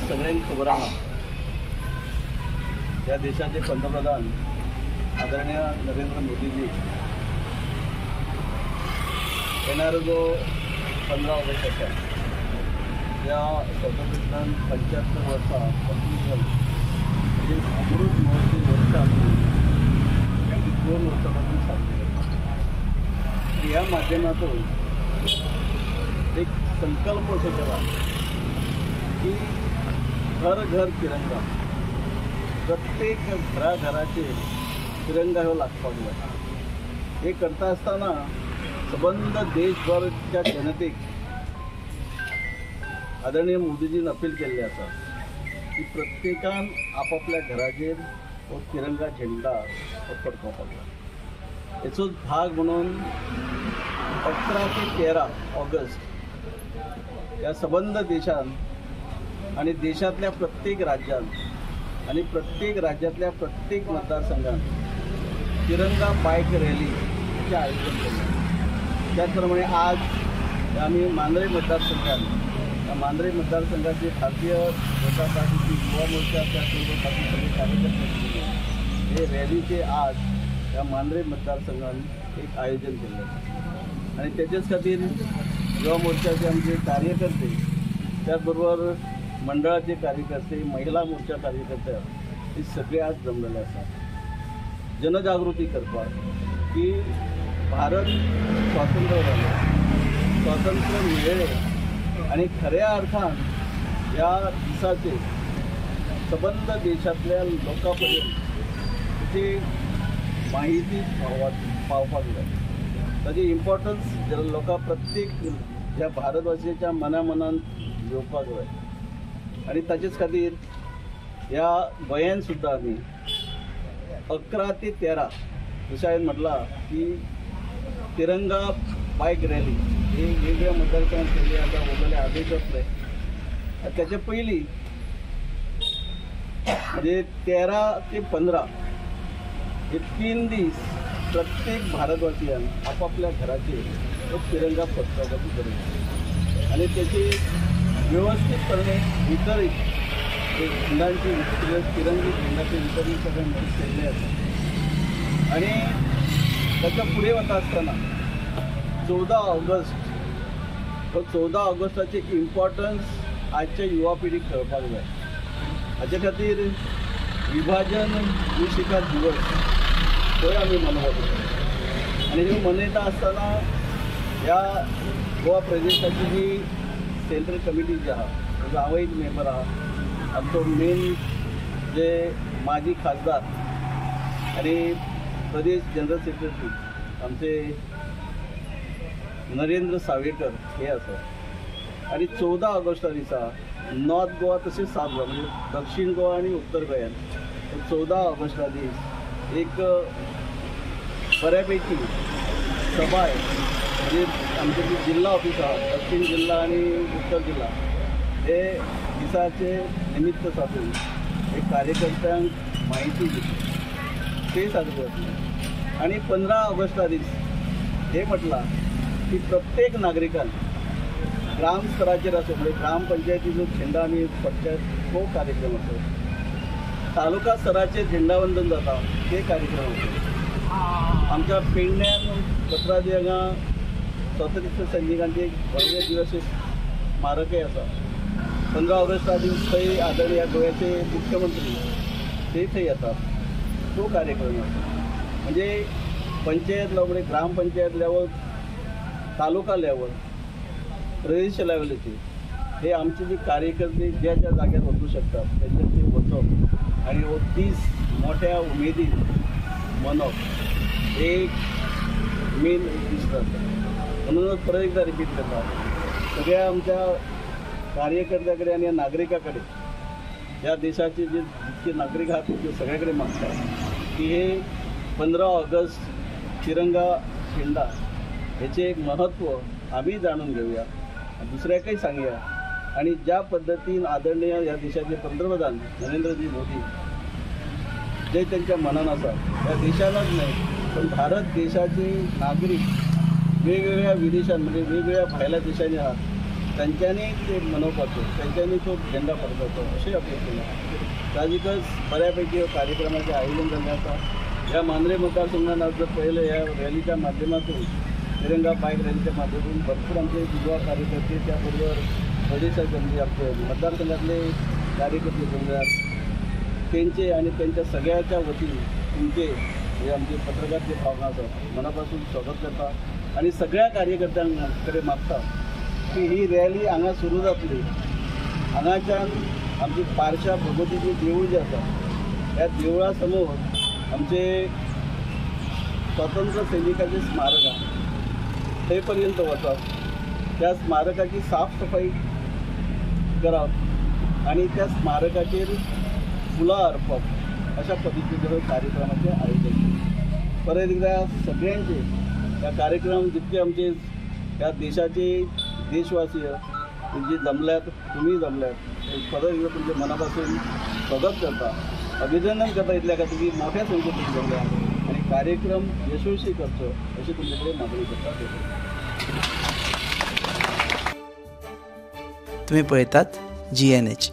सगळ्यांक खबर आहा, ह्या देशाचे पंतप्रधान आदरणीय नरेंद्र मोदीजी येणारो जो 15 ऑगस्ट आसा त्या स्वातंत्र्य दिनान 75 वर्सां कंप्लीट जाली, म्हणजे अमृत महोत्सवी वर्सां आमी 2 वर्सां पासून साजरी करता. ह्या माध्यमातून एक संकल्प असो केला की घर घर तिरंगा, प्रत्येक घराघराचेर तिरंगा हो लागपाक जाय. हे करता आसतना सबंद देशभरच्या जनतेक आदरणीय मोदीजीन अपील केल्ली आसा की प्रत्येकान आपापल्या घराचेर हो तिरंगा झेंडा हो फडकोवपाक जाय. हेचोच भाग म्हणून 11 ते 13 ऑगस्ट ह्या सबंद देशांत आनी देशांतल्या प्रत्येक राज्यांत आनी प्रत्येक राज्यांतल्या प्रत्येक मतदारसंघात तिरंगा बायक रॅली हेचें आयोजन केलें. त्याचप्रमाणे आज आमी मांद्रे मतदारसंघात, ह्या मांद्रे मतदारसंघाचे भारतीय जनता पार्टीची युवा मोर्चा त्याचबरोबर बाकी सगळे कार्यकर्ते हे रॅलीचे आज ह्या मांद्रे मतदारसंघात एक आयोजन केल्लें आनी तेचेच खातीर युवा मोर्चाचे आमचे कार्यकर्ते, त्याचबरोबर मंडळाचे कार्यकर्ते, महिला मोर्चा कार्यकर्ते हे सगळे आज जमलेले आसात जनजागृती करपाक की भारत स्वातंत्र्य जालें, स्वातंत्र्य मेळ्ळें आनी खऱ्या अर्थान ह्या दिसाचेर सबंद देशांतल्या लोकां पर्यंत ताची माहिती पावपाक जाय. ताची इम्पॉर्टन्स लोकां प्रत्येक ह्या भारतवासियाच्या मना मनान येवपाक जाय आनी ताचेच खातीर ह्या गोंयान सुद्दां आमी 11 ते 13 जशें हांवें म्हटलां की तिरंगा बायक रॅली ही वेगवेगळ्या मतदारसंघात केल्ली आतां उरलेले आदेश जातले. त्याच्या पयलीं म्हणजे 13 ते 15 हे 3 दीस प्रत्येक भारतवासियान आपापल्या घराचेर तो तिरंगा फडकावपाची गरज आसा आनी त्याची व्यवस्थितपणे वितरीत झेंडांची, तिरंगी झेंडाचे वितरण सगळें केल्लें आसा. आनी ताच्या फुडें वता आसतना 14 ऑगस्ट हो 14 ऑगस्टाची इम्पॉर्टन्स आजच्या युवा पिढीक कळपाक जाय. हाचे खातीर विभाजन विशिका दिवस थंय आमी मनोवप आनी हे मनयता आसतना ह्या गोवा प्रदेशाची जी सेंट्रल कमिटी जी आहा ताजो हांव एक मेंबर आहा, आमचो मेन जे माजी खासदार आनी प्रदेश जनरल सेक्रेटरी आमचे नरेंद्र सावेकर हे आसा. आनी 14 ऑगस्टा दिसा नॉर्थ गोवा तशेंच सावथ गोवा म्हणजे दक्षिण गोवा आनी उत्तर गोंयान 14 ऑगस्टा दीस एक बऱ्यापैकी सभाय म्हणजे आमचे जे जिल्हा ऑफिस आहा दक्षिण जिल्हा आनी उत्तर जिल्हा हे दिसाचे निमित्त साधून एक कार्यकर्त्यांक माहिती दिली ते साजरे जातले. आनी 15 ऑगस्टा दीस हे म्हटलां की प्रत्येक नागरिकान ग्राम स्तराचेर आसूं म्हणजे ग्रामपंचायतीचो झेंडा आमी फडकयतात तो कार्यक्रम आसो, तालुका स्तराचेर झेंडावंदन जाता ते कार्यक्रम आसो, आमच्या पेडण्यान पत्रादी हांगा स्वातंत्र्य सैनिकांचे एक भव्य दिवस स्मारकय आसा. 15 ऑगस्टा दीस थंय आदरणीय गोव्याचे मुख्यमंत्री ते थंय येतात तो कार्यक्रम आसा. म्हणजे पंचायत लेवल म्हणजे ग्रामपंचायत लेवल, तालुका लेवल, प्रदेश लेवलाचेर हे आमचे जे कार्यकर्ते ज्या ज्या जाग्यार वचूं शकतात तेंच्या ते वचप आनी हो दीस मोठ्या उमेदीन मनोवप हे एक मेन उद्दिश्ट आसा. म्हणूनच परत एकदा रिपीट करता, सगळ्या आमच्या कार्यकर्त्या कडेन आनी नागरिकां कडेन, ह्या देशाचे जे जितके नागरीक आहात ते सगळ्या कडेन मागता की हे 15 ऑगस्ट तिरंगा झेंडा हेचें एक महत्व आमी जाणून घेवया, दुसऱ्याकय सांगया आनी ज्या पद्दतीन आदरणीय ह्या देशाचे पंतप्रधान नरेंद्रजी मोदी जे त्यांच्या मनान आसा, ह्या देशानच न्हय पण भारत देशाचे नागरीक वेगवेगळ्या विदेशात म्हणजे वेगवेगळ्या भायल्या देशांनी आहात तांच्यांनी ते मनोवपाचो, तांच्यांनी तो झेंडा फडकावचो अशें अपील केलां. साहजिकच बऱ्यापैकी कार्यक्रमाचें आयोजन जाल्लें आसा. ह्या मांद्रे मतदारसंघात आज जर पळयलें ह्या रॅलीच्या माध्यमातून, तिरंगा बायक रॅलीच्या माध्यमातून भरपूर आमचे युवा कार्यकर्ते, त्याबरोबर प्रदेशाचे म्हणजे आमचे मतदारसंघातले कार्यकर्ते जमल्यात तेंचे आनी तेंच्या सगळ्याच्या वतीन तुमचे हे आमचे पत्रकार जे भावना आसात मनापासून स्वागत करता आनी सगळ्या कार्यकर्त्यां कडेन मागता की ही रॅली हांगा सुरू जातली. हांगाच्यान आमची पारशा भगवतीचें देवूळ जें आसा ह्या देवळा समोर आमचे स्वतंत्र सैनिकाचें स्मारक आसा थंय पर्यंत वचप, त्या स्मारकाची साफसफाई करप आनी त्या स्मारकाचेर फुलां अर्पप अशा पद्दतीचो कार्यक्रमाचें आयोजन केलें. परत एकदा सगळ्यांचे ह्या कार्यक्रम जितके आमचे ह्या देशाचे देशवासीय जे जमल्यात, तुमी जमल्यात, परत एकदा तुमच्या मनापासून स्वागत करता, अभिनंदन करता. इतल्या खातीर की मोठ्या संख्येन जमल्या आनी कार्यक्रम यशस्वी करचो अशी तुमचे कडेन मागणी करता. तुम्ही पळयतात GNH.